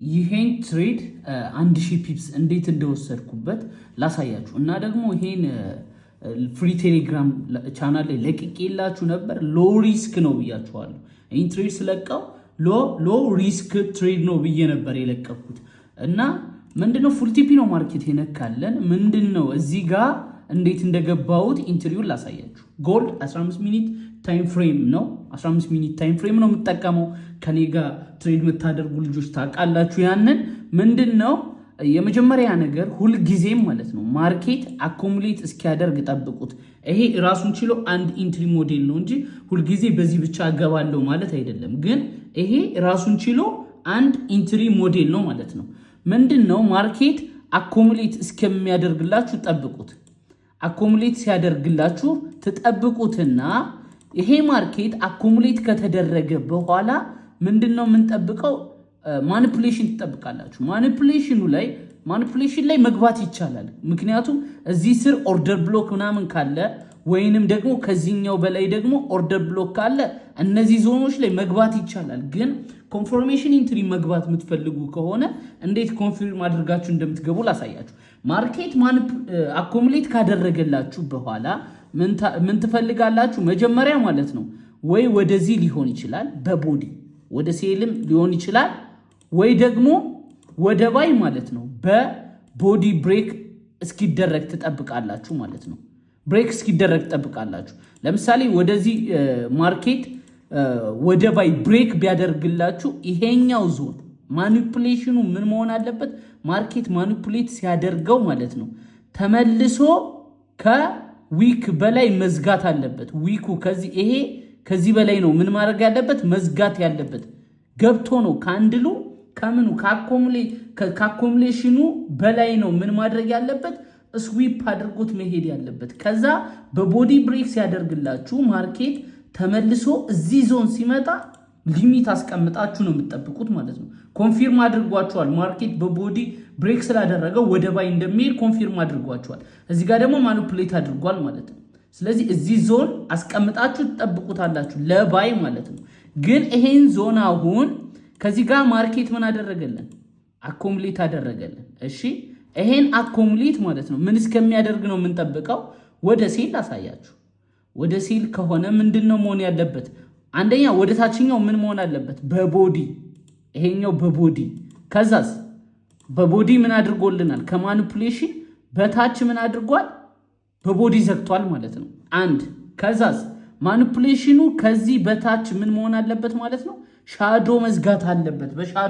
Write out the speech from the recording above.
ይሄን trade 1000 pips እንዴት እንደወሰድኩበት ላሳያችሁ እና ደግሞ ይሄን free ቴሌግራም ቻናል ላይ ለቅቄላችሁ ነበር። Low risk ነው ብያችኋለሁ። ይህን trade ስለቀው low risk trade ነው ብዬ ነበር የለቀኩት። እና ምንድነው፣ full TP ነው market የነካለን። ምንድን ነው፣ እዚህ ጋር እንዴት እንደገባሁት entry ውን ላሳያችሁ። Gold 15 minute time frame ነው። 15 minute time frame ነው የምጠቀመው። ከኔ ጋር trade የምታደርጉ ልጆች ታውቃላችሁ። ያንን ምንድን ነው፣ የመጀመሪያ ነገር ሁልጊዜም ማለት ነው market accumulate እስኪያደርግ ጠብቁት። ይሄ ራሱን ችሎ አንድ entry model ነው እንጂ ሁልጊዜ በዚህ ብቻ እገባለሁ ማለት አይደለም። ግን ይሄ ራሱን ችሎ አንድ entry model ነው ማለት ነው። ምንድን ነው፣ market accumulate እስከሚያደርግላችሁ ጠብቁት። Accumulate ሲያደርግላችሁ ትጠብቁትና ይሄ market accumulate ከተደረገ በኋላ ምንድን ነው የምንጠብቀው? Manipulation ትጠብቃላችሁ። Manipulation ኑ ላይ manipulation ላይ መግባት ይቻላል። ምክንያቱም እዚህ ስር order block ምናምን ካለ ወይንም ደግሞ ከዚህኛው በላይ ደግሞ order block ካለ እነዚህ ዞኖች ላይ መግባት ይቻላል። ግን confirmation entry መግባት የምትፈልጉ ከሆነ እንዴት confirm አድርጋችሁ እንደምትገቡ ላሳያችሁ። Market accumulate ካደረገላችሁ በኋላ ምን ትፈልጋላችሁ? መጀመሪያ ማለት ነው ወይ ወደዚህ ሊሆን ይችላል፣ በ body ወደ sell ም ሊሆን ይችላል፣ ወይ ደግሞ ወደ buy ማለት ነው። በ body break እስኪደረግ ትጠብቃላችሁ ማለት ነው። Break እስኪደረግ ትጠብቃላችሁ። ለምሳሌ ወደዚህ market ወደ buy break ቢያደርግላችሁ ይሄኛው zone manipulation ኑ ምን መሆን አለበት? Market manipulate ሲያደርገው ማለት ነው ተመልሶ ከ wick በላይ መዝጋት አለበት። Wick ኩ ከዚህ ይሄ ከዚህ በላይ ነው ምን ማድረግ ያለበት፣ መዝጋት ያለበት። ገብቶ ነው candle ሉ ከምኑ ከ accumulation ኑ በላይ ነው ምን ማድረግ ያለበት፣ sweep አድርጎት መሄድ ያለበት። ከዛ በ body break ሲያደርግላችሁ market ተመልሶ እዚህ ዞን ሲመጣ limit አስቀምጣችሁ ነው የምትጠብቁት ማለት ነው። Confirm አድርጓችኋል። Market በ body break ስላደረገው ወደ buy እንደሚሄድ confirm አድርጓችኋል። እዚህ ጋር ደግሞ manipulate አድርጓል ማለት ነው። ስለዚህ እዚህ ዞን አስቀምጣችሁ ትጠብቁታላችሁ ለ buy ማለት ነው። ግን ይሄን ዞን አሁን ከዚህ ጋር market ምን አደረገልን? Accumulate አደረገልን። እሺ፣ ይሄን accumulate ማለት ነው ምን እስከሚያደርግ ነው የምንጠብቀው? ወደ sell አሳያችሁ። ወደ sell ከሆነ ምንድን ነው መሆን ያለበት? አንደኛ ወደ ታችኛው ምን መሆን አለበት? በ body፣ ይሄኛው በ body፣ ከዛስ በ body ምን አድርጎልናል? ከ manipulation በታች ምን አድርጓል? በ body ዘግቷል ማለት ነው። አንድ፣ ከዛስ manipulation ኑ ከዚህ በታች ምን መሆን አለበት ማለት ነው? Shadow መዝጋት አለበት በ shadow።